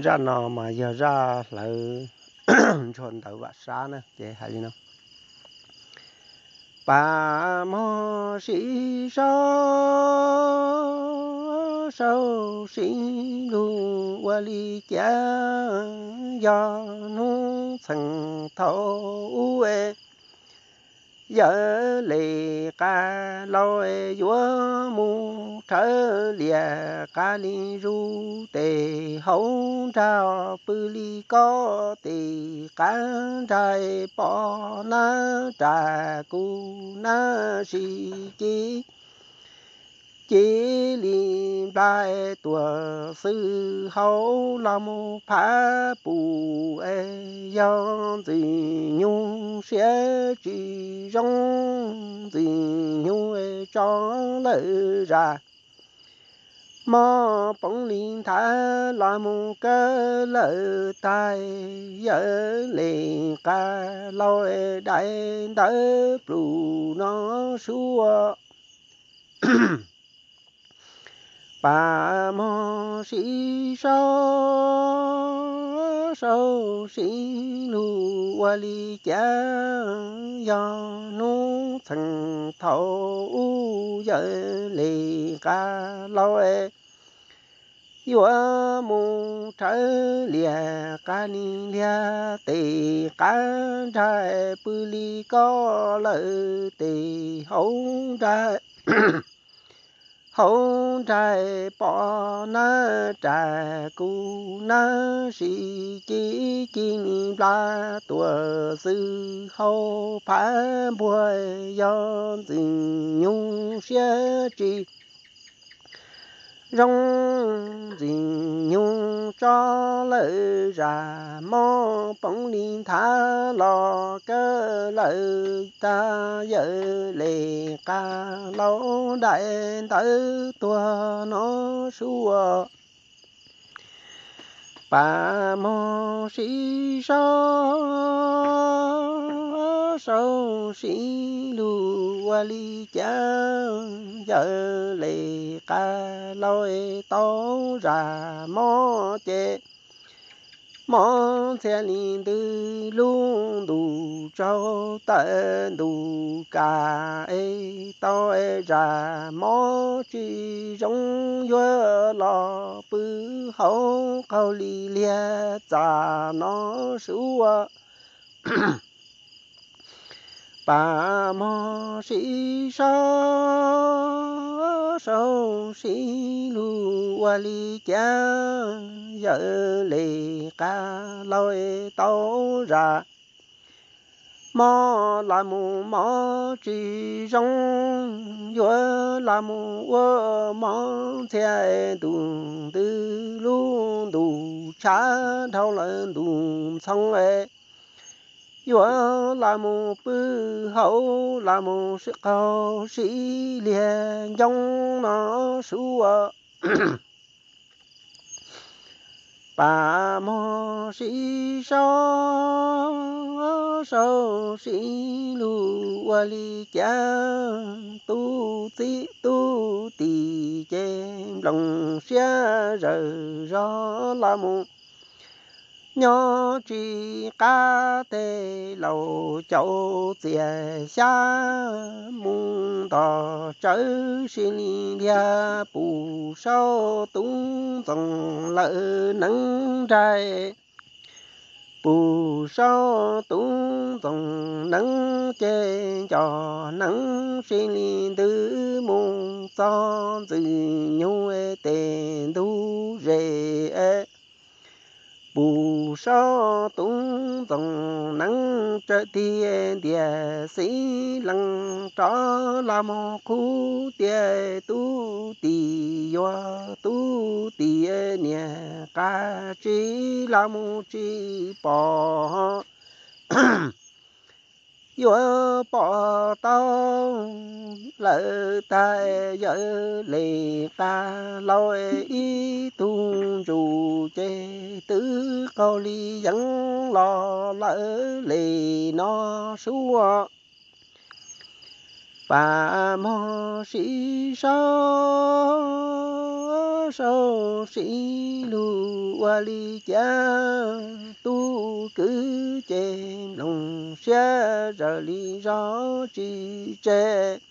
Zaj no mas yog zaj hlawv ntsuag ntawv Vam Sab na, ces hais li no: Pab mog sib sau, sau sib lug ua li cas, yog hnub txheem thaum ub, yawm Lis Qab Laus yuav mus rhawv lias qab li zus tes hauv nrag, pw li koj tes qab nrag, pom nab ras kuv nab sis ci ci li nplai tuam xwb hauv los mus phav pum, yog Ntxwg Nyoog siab tsis zoo, Ntxwg Nyoog tso lawm zam, mob poob li nthav los mus kaw lawm tag, yawm Lis Qab Laus dai ntawv plum no suab. Pab mog sib sau, sau sib lug ua li cas, yog hnub txheem thaum ub, yawm Lis Qab Laus yuav mus rhawv lias qab li lias tes qab nrag, pw li koj lawm tes hauv nrag, hauv nrag pom nab ras kuv nab sis ci ci li nplai tuam xwb hauv phav npuag, yog Ntxwg Nyoog siab tsis zoo, Ntxwg Nyoog tso lawm zam, mob poob li nthav los kaw lawm tag, yawm Lis Qab Laus dai ntawv tuag no suab. Pab mog sib sau, sau sib lug ua li cas, yawm Lis Qab Laus tau zam mob ces mob ntxhias li ntws lub ntuj tsaus taws ntuj kas, es tau zam mob tsis zoo yuav los pw hauv qaug li liag txaj no suab. Pab mog sib sau, sau sib lug ua li cas, yawm Lis Qab Laus tau zam mob los mus mob tsis zoo, yuav los mus ua mob ntxhias ntuj ntws lub ntuj tshav dhau lawm ntuj ntxhoo, yuav los mus pw hauv los mus qaug sib liag ncoo no suab. Pab mog sib sau, sau sib lug ua li cas, tub txib tub tim ces nploos siab zawm zog los mus nyob tsis qab, tej laus caum txias xyab mus ntos tsawv si li liag, Pum Saub Tub Ntxoog lawv neeb nraim. Pum Saub Tub Ntxoog neeb ces nco neeb si li ntws mus txog Ntxwg Nyoog tes ntug zes. Pum Saub Tub Ntxoog neeb tsawv tig ntiag xib lees rov los mus qhuab tias, Tub tim yuav tub tim niag qab tsis los mus tsis pom, yuav pom tau lawm tag Yawm Lis Qab Laus ib tug ntsuj ces twb qaug li yeeb los lawm li no suab. Pab mog sib sau, sau sib lug Ua li cas tub kwv ces nploos siab zawm li zog tsis tseg.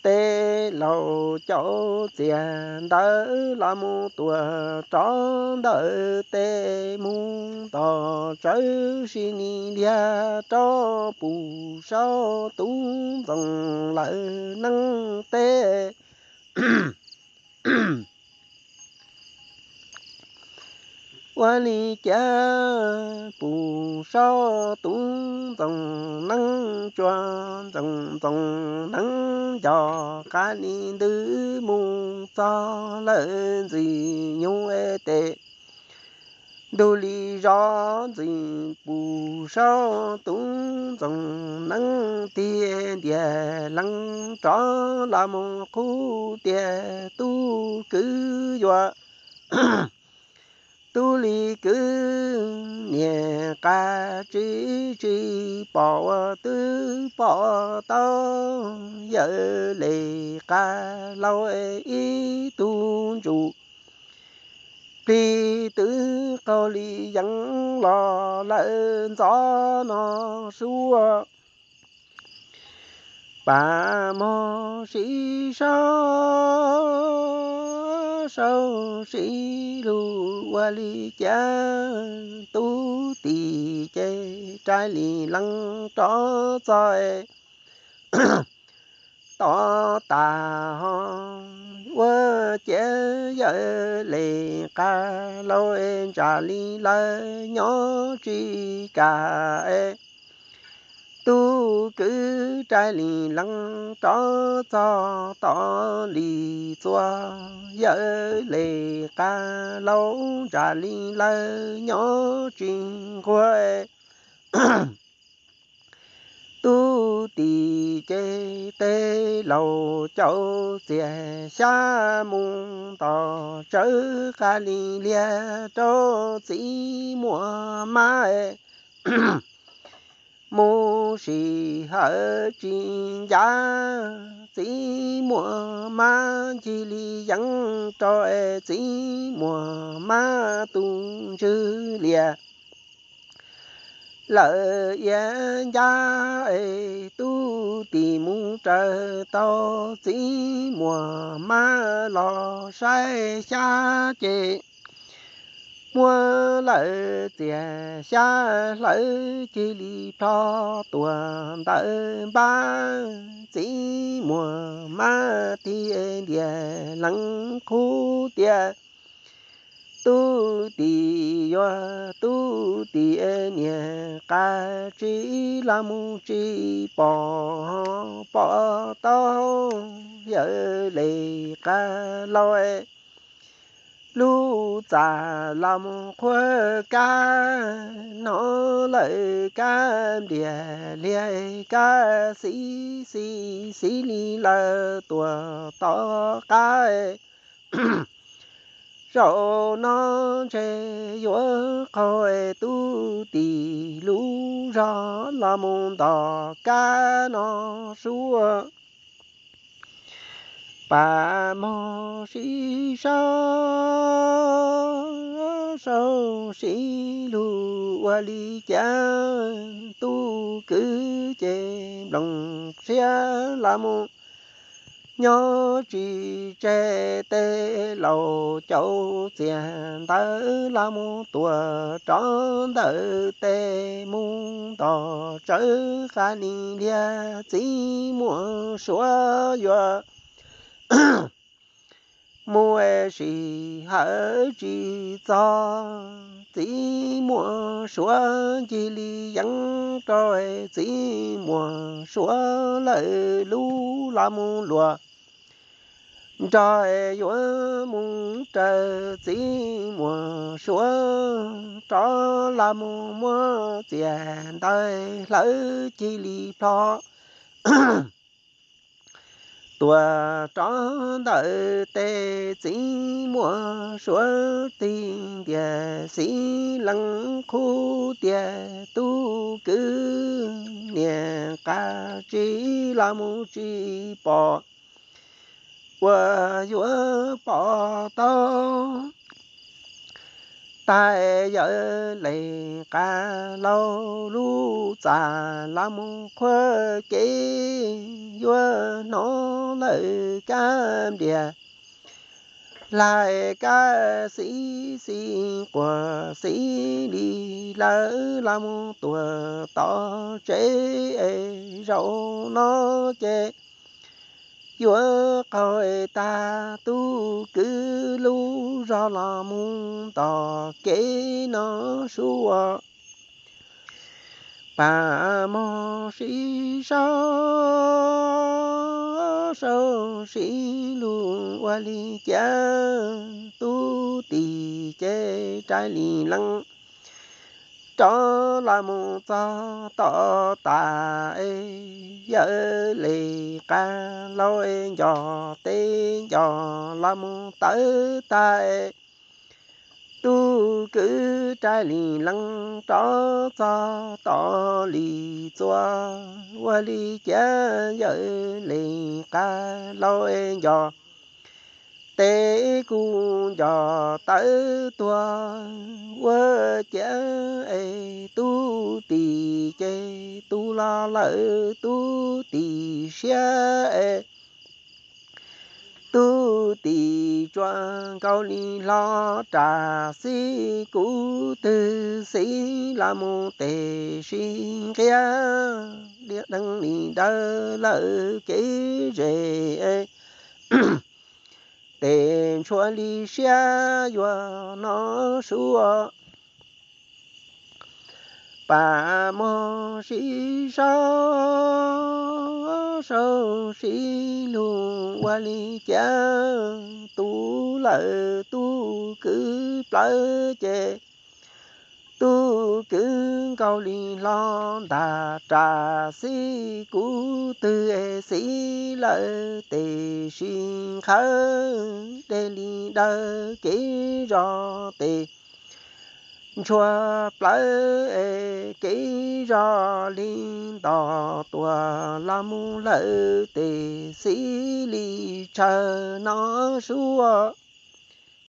Tej laus caum txias ntawd los mus tuam rov ntawm tej mus nto tsawv si ni liag rau pus saub tub ntxoos lawv neej teb. Ua li cas pus saub tub ntxoos neeb tsuas ntxoos ntxoos neeb ncos qab li ntws mus txog lawm ntxwg nyoog tes. Ntug li zov ntxwg pus saub tub ntxoos neeb tiag ntiag lees rov los mus qhuab tias tub kwv yuav tub li kwv niag qab tsis tsis pom ua twb pom tau yawm li qab laus ib tug ntsuj plig twb qaug li yeev los lawm ntxov no suab. Pab mog sib sau, sau sib lug ua li cas tub tim ces rais li lees rov txog tom tas ho ua ciav yawm li qab laus ntsa li lawv nyob tsis kam. Tub kwv rais li lees rov txog tom li txua, yawm li qab laus ntsa li lawv nyob tsis nquag. Tub tim ces tej laus caum txias xyab mus nto tsawv qab li liag rau txiv muam mab. Mus sij hawm tsis ncav txiv muam mab ncig li yeev rau txiv muam mab tus ntswg lias. Lawv ia ncaj es tub tim mus raws tau txiv muam mab los saib xyab ces muab lawv txias xyab hlawv cig li plho tuam ntawm npab. Txiv muam mab tiag ntiag lees qhuab tias tub tim yuav tub tim niag qab tsis los mus tsis pom pom tau yawm li qab laus lub txaj los mus qhuab kab hnov lawm kab npliag liag kab xib xib xib li lawv tuam tom qab. Zaum no ntshe yuav qaug tub tim lub zog los mus nto kab no suab. Pab mog sib sau, sau sib lug ua li cas tub kwv ces nploos siab los mus nyob tsis tseg. Tej laus caum txias ntawd los mus tuam rov ntawm tej mus nto tsawv qab li liag txiv muam suav yuav mus sij hawm tsis txog. Txiv muam suav ncig li yeev rau txiv muam suav lawv lub los mus luag nrog yuav mus raws txiv muam suav rov los mus muab txias ntawd hlawv cig li plho tuam rov ntawm tej txiv muam suav tig ntiag xib lees qhuab tias tub kwv niag qab tsis los mus tsis pom uas yuav pom tau Tais yawg Lis Qas Laus lub txaj los mus qhuab kev, yuav hnov lawm kab npliag hlais kab xib xib quas xib li lawm los mus tuaj tom tsev es zaum no ces yuav qaug tag tub kwv lub zog los mus tom kev no sub ua. Pab mog sib sau, sau sib lug ua li cas tub tim ces rais li leej rov los mus txog tom tas es yawg Lis Qas Laus es nco teb nco los mus tawv tag es tub kwv rais li leej rov txog tom li txua. Ua li cas yawg Lis Qas Laus es nco teb kuj nco tawv tuag. Ua cas es tub tim ces tu los lawm tub tim siab es tub tim tsuas nkaus li hlo ras xib kuv twg xib los mus tes sib nqiab deev li dawb lawm kev zes tes ntshua li siab yuav no sub ua. Pab mog sib sau, sau sib lug ua li cas tu lawm tub kwv plawv ces tub kwv nkaus li hlo ntag ras xib kuv twg xib lawm tes sib nqhawv deev li dawb kev zog tes ntshua plawv es kev zog li nto tuaj los mus lawm tes xib li tsawg no sub ua.